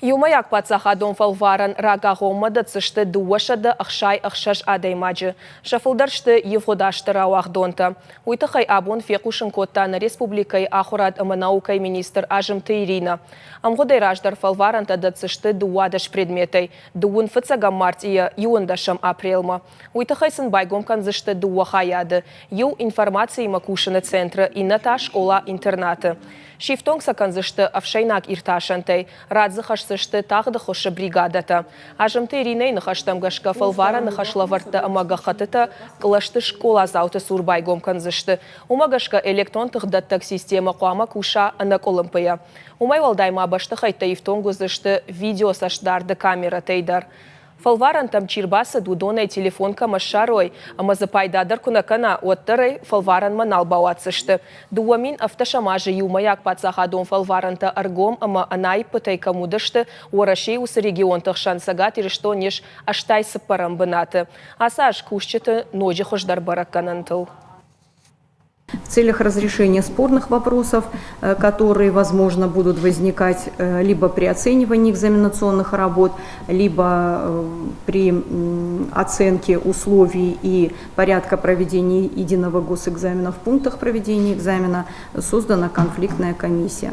Иумӕйаг паддзахадон фӕлварӕн рагагъоммӕ дӕтдзысты 266 адӕймаджы. Сӕ фылдӕр сты ивгъуыд азты рауагъдонтӕ. Уый тыххӕй абон фехъусын кодта нӕ республикӕйы ахуырад ӕмӕ наукӕйы министр Азымты Иринӕ. Ӕмгъуыдӕй раздӕр фӕлварӕнтӕ дӕтдзысты 12 предметӕй, дыууын фыццӕгӕм мартъийӕ иуӕндӕсӕм апрелмӕ. Уый тыххӕй сын байгом кӕндзысты дыууӕ хайады, иу информациимӕ кусыны центры, иннӕ та скъола-интернаты. Сифтонг сӕ кӕндзысты ӕфсӕйнаг иртасӕнтӕй, рад дзы хӕсдзысты тагъды хуысы бригадӕтӕ. Азымты Иринӕйы ныхӕстӕм гӕсгӕ фӕлварӕны хӕслӕвӕрдтӕ ӕмӕ гӕххӕттытӕ кълӕсты скъоладзауты цур байгом кӕндзысты. Уымӕ гӕсгӕ электрон тыхдӕттӕг системӕ хъуамӕ куса ӕнӕкъуылымпыйӕ. Уымӕй уӕлдай ма бӕстыхӕйттӕ ифтонг уыдзысты видеоцӕстдарды камерӕтӕй дӕр. Фӕлварӕнтӕм чи рбацыд, уыдонӕй телефон кӕмӕ ссарой ӕмӕ дзы пайда дӕр куы нӕ кӕна, уӕддӕр ӕй фӕлварӕнмӕ нал бауадздзысты. 2017 азы иумӕйаг паддзахадон фӕлварӕнтӕ ӕргом ӕмӕ ӕнаиппытӕй кӕм уыдысты, Уӕрӕсейы уыцы регионты хсӕн Цӕгат Ирыстон ис 84-ӕм бынаты. Ацы аз кусджыты ноджы хуыздӕр бӕрӕггӕнӕнтыл. В целях разрешения спорных вопросов, которые, возможно, будут возникать либо при оценивании экзаменационных работ, либо при оценке условий и порядка проведения единого госэкзамена в пунктах проведения экзамена, создана конфликтная комиссия.